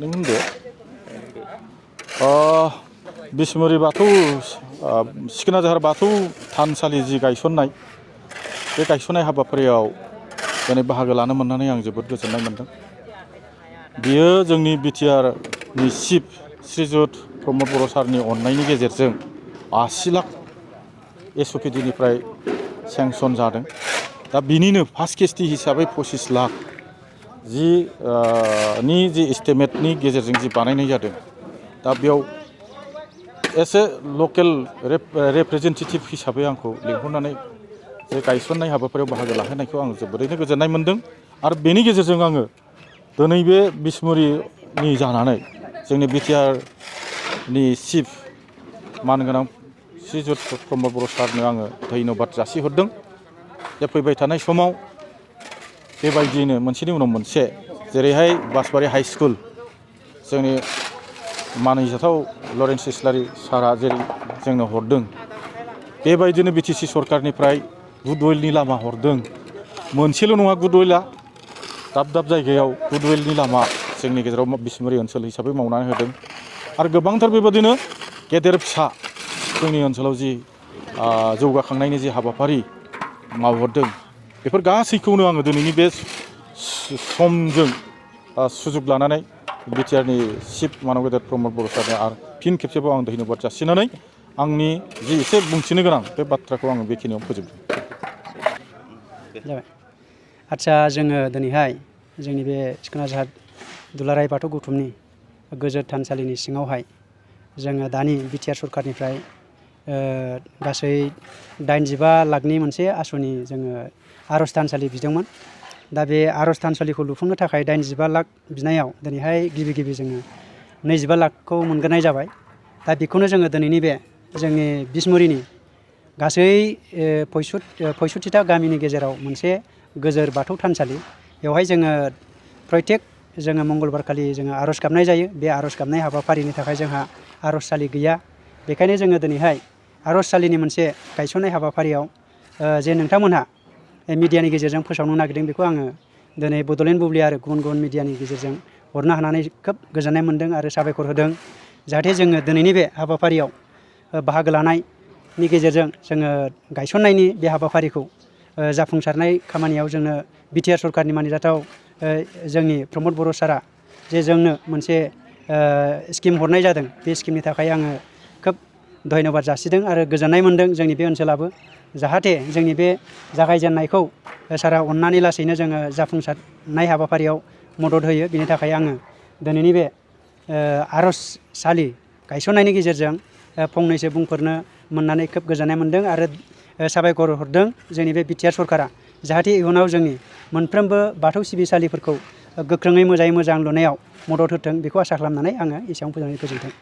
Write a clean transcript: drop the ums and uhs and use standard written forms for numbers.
नों होनदो बिसमुरि बाथौ सिखोना जाहार बाथौ थानसालि जि गायसननाय बे गायसननाय हाबाफारियाव दिनै बाहागो लानो मोननानै आं जोबोद गोजोननाय मोनदों। बियो जोंनि बिटिआरनि चिफ श्रीजुत प्रमद बर' सारनि अननायनि गेजेरजों 80 लाख एसअपिडिनिफ्राय सेंसन जादों। दा बिनिनो फार्स्ट किस्ति हिसाबै 25 लाख जि एस्टिमेटनि गेजेरजों जि बानायनाय जादों। दा बेयाव एसे लकेल रिप्रेजेन्टेटिभ हिसाबै आंखौ लिंहरनानै जे गायसननाय हाबाफारियाव बाहागो लाहोनायखौ आं जोबोरैनो गोजोननाय मोनदों। आरो बेनि गेजेरजों आङो दिनै बे बिसमुरिनि जानानै जोंनि बिटिआरनि चिफ मानगोनां श्रीजुत प्रमद बर' सारनो आङो धन्यबाद जासिहरदों। जे फैबाय थानाय समाव बेबायदियैनो मोनसेनि उनाव मोनसे जेरैहाय बासबारि हाइ स्कुल जोंनि मानिजाथाव लरेन्स इस्लारि सारा जेरै जोंनो हरदों, बेबायदिनो बिटिसि सरकारनिफ्राय गुडविलनि लामा हरदों। मोनसेल' नङा गुडविलआ, दाब दाब जायगायाव गुडविलनि लामा जोंनि गेजेराव बिसमुरि ओनसोल हिसाबै मावनानै होदों। आरो गोबांथार बेबायदिनो गेदेर फिसा जोंनि ओनसोलाव जि जौगाखांनायनि जि हाबाफारि मावहरदों, बेफोर गासैखौनो आङो दिनैनि बे समजों सुजुग लानानै बिटिआरनि चिफ मानब गेदेर प्रमद बर' सारनो आरो फिन खेबसेबाव आं धन्यबाद जासिनानै आंनि जि एसे बुंथिनो गोनां बे बाथ्राखौ आङो बेखिनियाव फोजोबदों। आदसा, जोङो दिनैहाय जोंनि बे सिखोना जाहार दुलाराय बाथौ गौथुमनि गोजोर थानसालिनि सिङावहाय जोङो दानि बिटिआर सरकारनिफ्राय गासै 85 लाखनि मोनसे आसनि जोङो आर'ज थानसालि बिदोंमोन। दा बे आर'ज थानसालिखौ लुफुंनो थाखाय 85 लाख बिनायाव दिनैहाय गिबि जोङो 25 लाखखौ मोनग्रोनाय जाबाय। दा बेखौनो जोङो दिनैनि बे जोंनि बिसमुरिनि गासै 65था गामिनि गेजेराव मोनसे गोजोर बाथौ थानसालि, बेवहाय जोङो प्रयतेक जोङो मंगलबारखालि जोङो आर'ज गाबनाय जायो। बे आर'ज गाबनाय हाबाफारिनि थाखाय जोंहा आर'जसालि गैया। बेखायनो जोङो दिनैहाय आर'जसालिनि मोनसे गायसननाय हाबाफारियाव जे नोंथांमोनहा मिडियानि गेजेरजों फोसावनो नागिरदों, बेखौ आङो दिनै बड'लेण्ड बुब्लि आरो गुबुन मिडियानि गेजेरजों हरनो हानानै खोब गोजोननाय मोनदों आरो साबायखर होदों। जाहाथे जोङो दिनैनि बे हाबाफारियाव बाहागो लानायनि गेजेरजों जोङो गायसननायनि बे हाबाफारिखौ जाफुंसारनाय खामानियाव जोंनो बिटिआर सरकारनि मानिजाथाव जोंनि प्रमद बर' सारा जे जोंनो मोनसे स्किम हरनाय जादों, बे स्किमनि थाखाय आङो खोब धन्यबाद जासिदों आरो गोजोननाय मोनदों। जोंनि बे ओनसोलाबो जाहाथे जोंनि बे जागायजेननायखौ सारा अननानै लासैनो जोङो जाफुंसारनाय हाबाफारियाव मदद होयो। बिनि थाखाय आङो दिनैनि बे आर'जसालि गायसननायनि गेजेरजों फंनैसो बुंफोरनो मोननानै खोब गोजोननाय मोनदों आरो साबायखर हरदों जोंनि बे बिटिआर सरकारा जाहाथे इयुनाव जोंनि मोनफ्रोमबो बाथौ सिबिसालिफोरखौ गोख्रोङै मोजाङै मोजां लुनायाव मदद होथों, बेखौ आसा खालामनानै आङो एसेयावनो फोजोबनाय गोजोन्थों।